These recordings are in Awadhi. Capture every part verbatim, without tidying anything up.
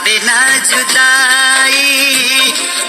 बिना जुदाई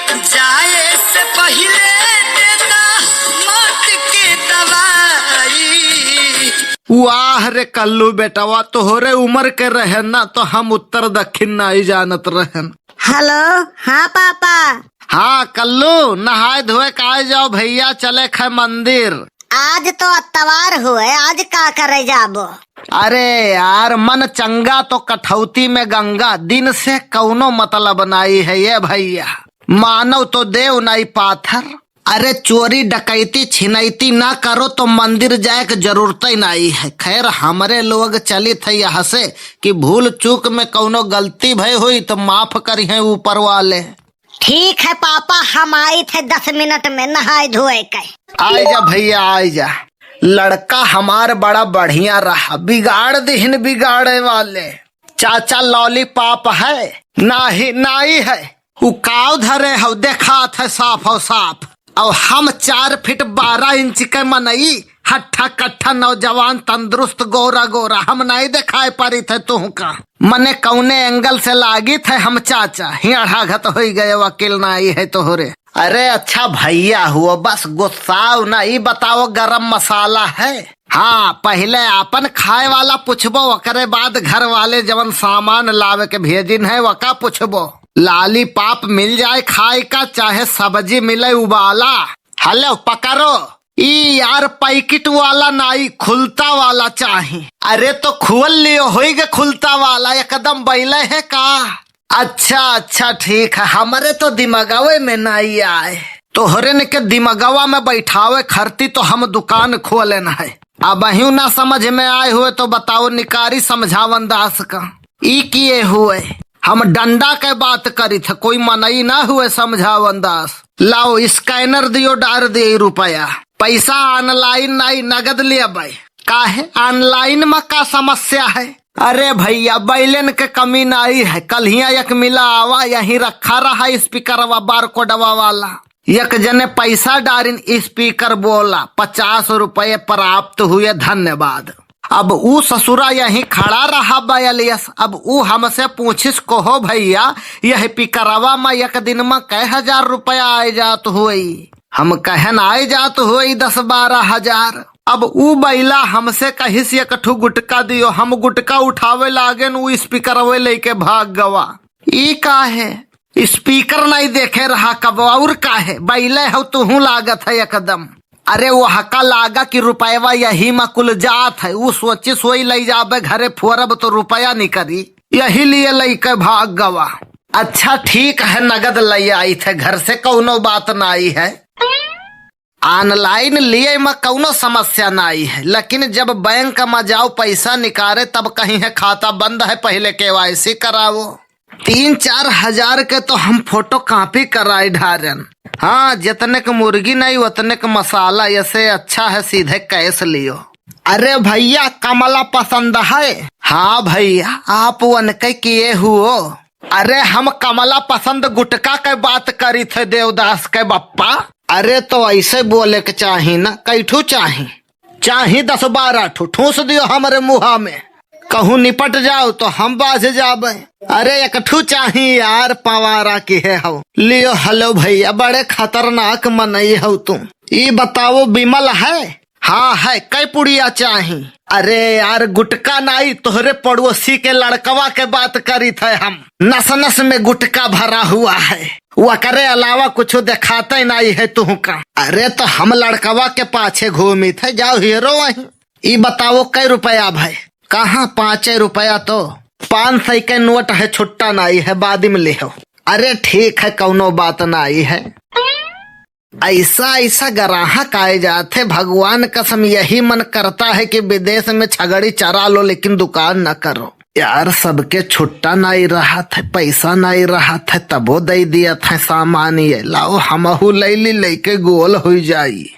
जाए से पहिले देता मौत के दवाई। वाह रे कल्लू बेटवा, तोहरे उम्र के रहे ना तो हम उत्तर दक्षिण नाई जानत रहन। हेलो, हाँ पापा। हाँ कल्लू, नहाए धोए के आए जाओ भैया, चले खे मंदिर। आज तो अतवार हुए, आज का करे जाबो? अरे यार, मन चंगा तो कठौती में गंगा, दिन से कौनो मतलब नाई है ये भैया। मानव तो देव नाई पाथर। अरे चोरी डकैती छिनैती ना करो तो मंदिर जाए के जरूरत ही नाई है। खैर, हमरे लोग चलित है यहाँ से कि भूल चूक में कौनो गलती भई हुई तो माफ करिहें ऊपर वाले। ठीक है पापा, हम आइत है दस मिनट में नहाए धोए के। आइ जा भैया, आइ जा। लड़का हमार बड़ा बढ़िया रहा, बिगाड़ दिहिन बिगाड़े वाले। चाचा लॉलीपॉप है? नाही, नाई है। उ काव धरे हौ, देखात है साफ हौ साफ। और हम चार फीट बारह इंच के मनई, हट्ठा कट्ठा नौजवान, तंदुरुस्त, गोरा गोरा, हम नाई देखाए पारित है तुहका। मने कौने एंगल से लागित है हम चाचा, हियाढ़ा घत होई गए, वकील नाई है तोहरे। अरे अच्छा भैया हुआ, बस गुस्साओ ना, ई बताओ गरम मसाला है? हाँ, पहिले आपन खाए वाला पूछबो, ओकरे बाद घर वाले जवन सामान लावे के भेजिन है, वका पूछबो। लॉलीपॉप मिल जाए खाए का, चाहे सब्जी मिले उबाला। हेलो, पकड़ो। ई यार, पैकेट वाला नाई, खुलता वाला चाही। अरे तो खोल लियो, होई गे खुलता वाला, एकदम बैले है का? अच्छा, अच्छा, ठीक है, हमरे तो दिमगवे में नाई आए। तोहरे ने के दिमगवा में बैठावे खरती तो हम दुकान खोलेन है। अबहियो ना समझ में आए हुए तो बताओ, निकारी समझावन दास का। ई किए हुए? हम डंडा के बात करी थे, कोई मनई ना हुए समझावन दास। लाओ, स्कैनर दियो, डार दिए रुपया। पैसा ऑनलाइन नाई, नगद लेबै। काहे, ऑनलाइन में का समस्या है? अरे भैया, बैलेन के कमी नाई है। कल हियाँ एक मिला आवा, यहीं रखा रहा स्पीकरवा, बारकोडवा वाला। एक जने पैसा डारिन, स्पीकर बोला, "पचास रुपये प्राप्त हुए, धन्यवाद।" अब ऊ ससुरा यहीं खड़ा रहा बयलियस। अब ऊ हमसे पूछिस, "कहो भैया, यह पिकरवा में एक दिन में कै हजार रुपया आए जात होई?" हम कहन, "आए जात होई दस बारह हजार।" अब ऊ बैला हमसे कहिस, "एक ठू गुटका दियो।" हम गुटका उठावे लागेन, ऊ स्पीकरवे लेके भाग गवा। ई का है? स्पीकर नहीं देखे रहा कब, और का है? बैले हौ तुहूँ लागत है एकदम। अरे वो हका लागा कि रुपयवा यही में कुल जात है, ऊ सोचिस वही लई जाबे घरे फोरब तो रुपया निकरी, यही लिए लइके भाग गवा। अच्छा ठीक है, नगद लई आइत है घर से, कौनो बात नाई है। ऑनलाइन लिए में कौनो समस्या नाई है, लेकिन जब बैंक में जाओ पैसा निकारे तब कहिहैं खाता बंद है, पहिले केवाईसी करावो। तीन चार हजार के तो हम फोटो कॉपी कराए ढारेन। हाँ, जितने के मुर्गी नहीं उतने के मसाला, ऐसे अच्छा है सीधे कैश लियो। अरे भैया, कमला पसंद है? हाँ भैया, आप उनके किए हुओ? अरे हम कमला पसंद गुटका के बात करी थे देवदास के बप्पा। अरे तो ऐसे बोले के चाही ना, कै ठू चाही? चाही दस बारह ठू, ठूस दियो हमरे मुहा में। कहूँ निपट जाओ तो हम बाझ जाबे। अरे एक ठू चाही यार, पवारा किहे हौ। लियो, हेलो भैया, बड़े खतरनाक मनई हौ तू। ई बताओ, बिमल है? हाँ है, कै पुड़िया चाही? अरे यार, गुटका नाई, तोहरे पड़ोसी के लड़कवा के बात करी थे हम। नस नस में गुटका भरा हुआ है, वकरे अलावा कुछ देखाते नाई है तुहका। अरे तो हम लड़कवा के पाछे घूमी थे, जाओ हेरो वहीं। ई बताओ कै रुपया भाई? कहाँ पाँचे रुपया, तो पाँच सौ के नोट है, छुट्टा नाई है, बाद में लेहो। अरे ठीक है, कौनो बात नाई है। ऐसा ऐसा ग्राहक आए जात है, भगवान कसम यही मन करता है कि विदेश में छगड़ी चरा लो लेकिन दुकान न करो। यार सबके छुट्टा नाई रहत है, पैसा नाई रहत है, तबो दे दियत है सामान, ये लाओ हमहू ले ली, लेके गोल हुई जाई।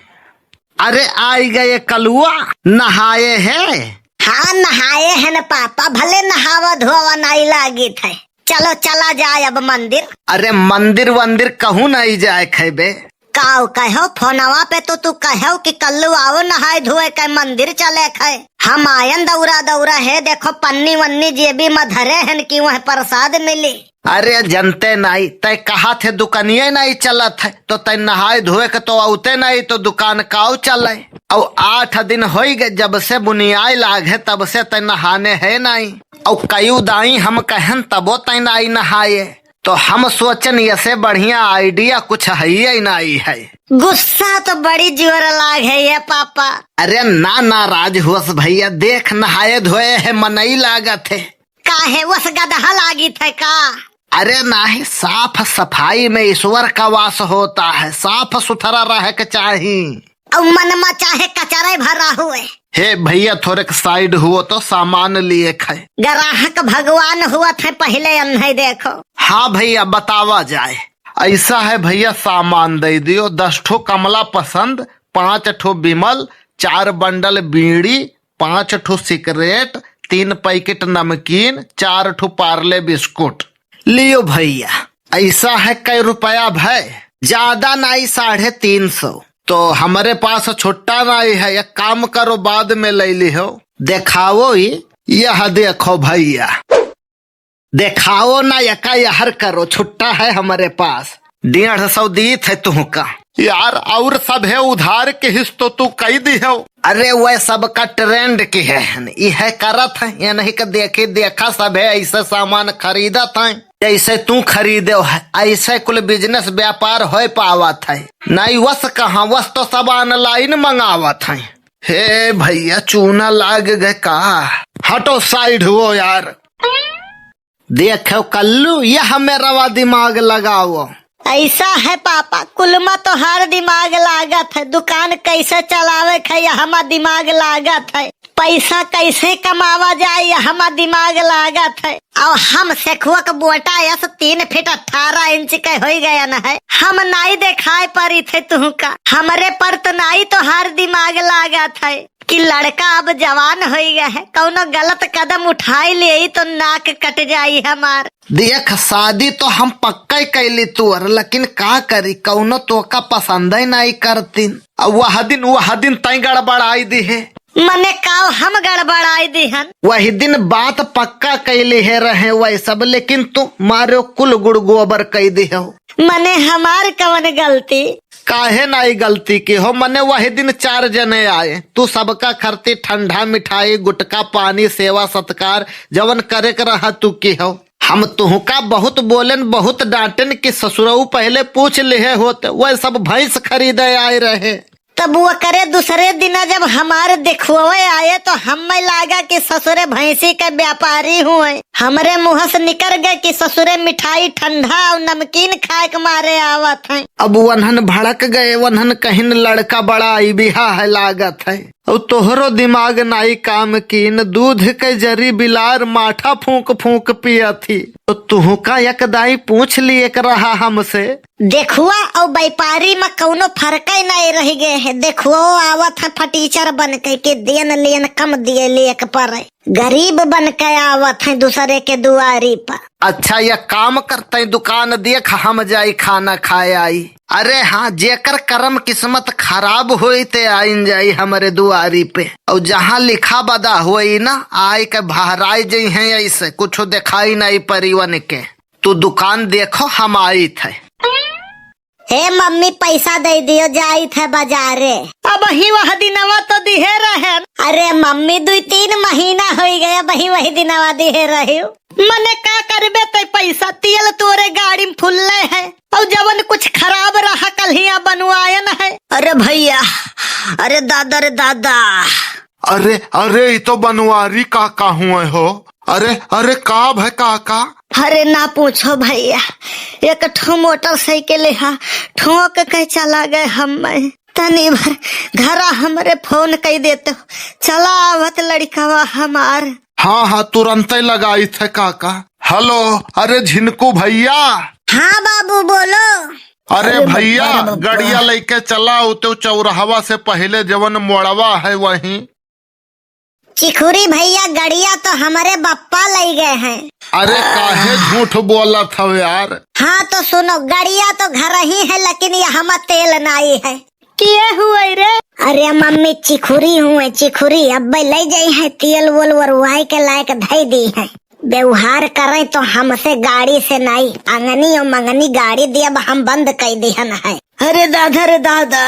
अरे आई गए कलुआ, नहाए है? हाँ नहाए है न पापा, भले नहावा धोवा नाई लागित है। चलो चला जाए अब मंदिर। अरे मंदिर वंदिर कहूँ नाई जाए खैबे। काऊ कहो, फोनवा पे तो तू कहो कि कल्लू आओ नहाए धोए के मंदिर चले खे। हम आयन दौरा दौरा है, देखो पन्नी वन्नी जेबी में धरे हन कि वह प्रसाद मिली। अरे जनते नाई, तै कहा थे दुकानिये नाई चलत है, तो तै नहाए धोए के तो औते नाई, तो दुकान काउ चले? औ आठ दिन होई गए जब से बुनियाए लाग है, तब से तै नहाने है नाई। औ कयू दाई हम कहन तबो तै नाई नहाए। तो हम सोचन यसे बढ़िया idea कुछ हइये नाई है। गुस्सा तो बड़ी जोर लाग है ये पापा। अरे ना नाराज होस भैया, देख नहाए धोए है मनई लागत है। काहे वस गदहा लागित है का? अरे नाही, साफ सफाई में ईश्वर का वास होता है, साफ सुथरा रहे के चाही। अउ मन मा चाहे कचरे भरा हुए। हे भैया, थोड़े side हुओ तो सामान लिए खाए। ग्राहक भगवान हुआ थे पहले अन्हे देखो। हाँ भैया, बतावा जाए। ऐसा है भैया, सामान दे दियो, दस ठो कमला पसंद, पाँच ठो विमल, चार बंडल बीड़ी, पाँच ठो सिगरेट, तीन पैकेट नमकीन, चार ठो पार्ले बिस्कुट। लियो भैया, ऐसा है कै रुपया भय? ज्यादा नाई, साढ़े तीन सौ। तो हमरे पास छुट्टा नाई है, एक काम करो, बाद में ले लिहो। देखाओ ई, यह देखो भैया। देखाओ ना, यका यहर करो, छुट्टा है हमरे पास। डेढ़ सौ दीत है तुहका। यार, और सभे उधार के हिस तो तू कई दिहो। अरे, वह सबका trend के है, इहे करत है, ये नहीं के देखी देखा सभे ऐसे सामान खरीदत है, जैसे तू खरीदे है, ऐसे कुल business व्यापार होए पावत है। नहीं वस कहाँ, वस तो सब online मंगावत है। हे भैया, चूना लाग गए का? हटो, side हुओ यार। देखो कल्लू, यह मेरवा दिमाग लगाओ। ऐसा है पापा, कुल मा तोहार दिमाग लागत है, दुकान कैसे चलावे के है, यह मा दिमाग लागत है, पैसा कैसे कमावा जाए, यह मा दिमाग लागत है। और हम सेखुआ के बोटा यस तीन फीट अठारह इंच के होई गयन है, हम नाई देखाए परी थे तुहका, हमरे पर तो नाई तोहार दिमाग लागत है। कि लड़का अब जवान होई गए है, कौनो गलत कदम उठाई लेई तो नाक कट जाई हमार। देख, शादी तो हम पक्का ही कैली तुअर, लेकिन का करी, कौनो तोका पसंद ही नहीं करतीन। अब वह दिन, वह दिन तई गड़बड़ाई दी है। मने काव हम गड़बड़ाई दी हन? वही दिन बात पक्का कैली है रहे वह सब, लेकिन तू मारो कुल गुड़ गोबर कई दी हो। मने हमार कवन गलती? काहे नाई गलती की हो? मने वही दिन चार जने आए, तू सबका खरती ठंडा मिठाई, गुटखा, पानी, सेवा सत्कार जवन करे के रहा तू की हो। हम तुहका बहुत बोलेन, बहुत डांटेन कि ससुरऊ पहले पूछ लिहे होत, वह सब भैंस खरीदे आए रहे। तब वो करे दूसरे दिना जब हमार देखुए आए तो हमें लागा कि ससुरे भैंसी के व्यापारी हुए। हमरे मुँह से निकर गए कि ससुरे मिठाई ठंडा और नमकीन खाए के मारे आवत हैं। अब वन्हन भड़क गए, वन्हन कहिन लड़का बड़ा आई बिहा है लागत है। और तोहरो दिमाग नाई काम कीन, दूध के जरी बिलार माठा फूंक फूंक पिया थी। तो तुहका एक दाई पूछ लिए के रहा हमसे। देखुआ और व्यापारी में कौनो फर्क ही नहीं रह गए है। देखुओ आवत है फटीचर बन के, के देन लेन कम दिए लेक पर। गरीब बन के आवत है दूसरे के दुआरी पर। अच्छा, यह काम करते हैं, दुकान देख, हम जाई खाना खाए आई। अरे हाँ, जेकर करम किस्मत खराब होई ते आइन जाई हमरे दुआरी पे। और जहाँ लिखा बदा होई ना, आए के बहराई जई हैं, ऐसे कुछ दिखाई नहीं परिवन के। तू दुकान देखो, हम आइत है। हे मम्मी, पैसा दे दियो, जाइत है बाजारे। अब ही वह दिनवा तो दिहे रहन। अरे मम्मी, दुई तीन महीना होई गया, वही वही दिनवा दिहे रही। मने का करबे ते पैसा, तेल तोरे गाड़ी में फुल्ले है, और जवन कुछ खराब रहा कल्हिया बनवायन है। अरे भैया, अरे दादा रे दादा। अरे, अरे, ई तो बनवारी काका हुए हो। अरे, अरे, का भय काका? अरे ना पूछो भैया, एक ठो मोटरसाइकिल हा ठोक के चला गए हम। मैं तनी भर घरा हमरे फोन कई देते हो, चला आवत लड़िकवा हमार। हाँ, हाँ, तुरंते लगाइत है काका। हेलो, अरे झिनकू भैया। हाँ बाबू, बोलो। अरे अरे भैया, बप्पा रे बप्पा। गड़िया लेके चला, उते चौराहवा से पहले जवन मोड़वा है वहीं। चिखुरी भैया, गड़िया तो हमरे बप्पा लई गए हैं। अरे काहे झूठ बोलत हव यार? हाँ तो सुनो, गड़िया तो घर ही है, लेकिन यहाँ में तेल नाई है। किए हुए रे? अरे मम्मी, चिखुरी हुए, चिखुरी। अब्बे ले जाई है, तेल वोल वरुआई के लायक धई दी है। व्यवहार करें तो हमसे गाड़ी से नाई, अंगनी और मंगनी गाड़ी दियब हम बंद कई दिहन है। अरे दादा रे दादा।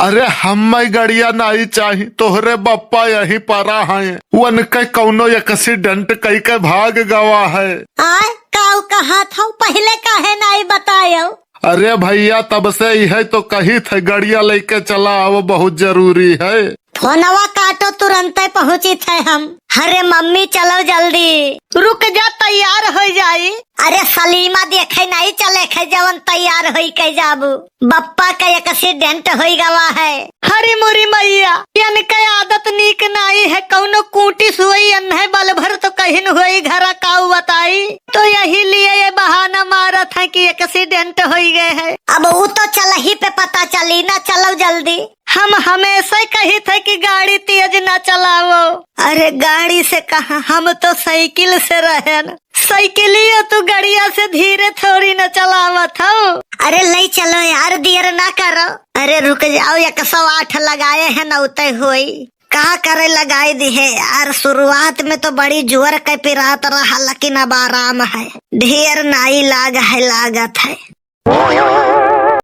अरे हम्मै गड़िया नाई चाही, तोहरे बप्पा यहीं परा हैं, उनके कौनो accident कई के भाग गवा है। आय, काऊ कहा था, पहिले काहे नाई बतायो? अरे भैया, तब से इहै तो कही थे, गड़िया लइके चला आव, बहुत जरूरी है। फोनवा काटो, तुरंते पहुँची थे हम। अरे मम्मी, चलो जल्दी। रुक जा, तैयार होइ जाई। अरे सलीमा देखे नाई चले खे, जवन तैयार होई के जाबू। बप्पा का accident होई गवा है। हरी मुरी मैया, इनके आदत नीक नाई है, कौनो कूटी सुई अन्हे बल भर तो कहिन होई घरा काऊ बताई। तो यही लिए ये बहाना मारत है कि accident होई गए है। अब ऊ तो चलही पे पता चली ना, चलो जल्दी। हम हमेशा कही थे कि गाड़ी तेज ना चलावो। अरे गाड़ी से कहा, हम तो साइकिल से रहेन। साइकिलियो तू गड़िया से धीरे थोड़ी न चलावत हो। अरे ले चलो यार, देर ना करो। अरे रुक जाओ, एक सौ आठ लगाए हैं ना, उतै होई। का करे लगाई दी है यार, शुरुआत में तो बड़ी जोर के पिरात रहा, लेकिन अब आराम है, ढेर नाई लाग है, लागत है।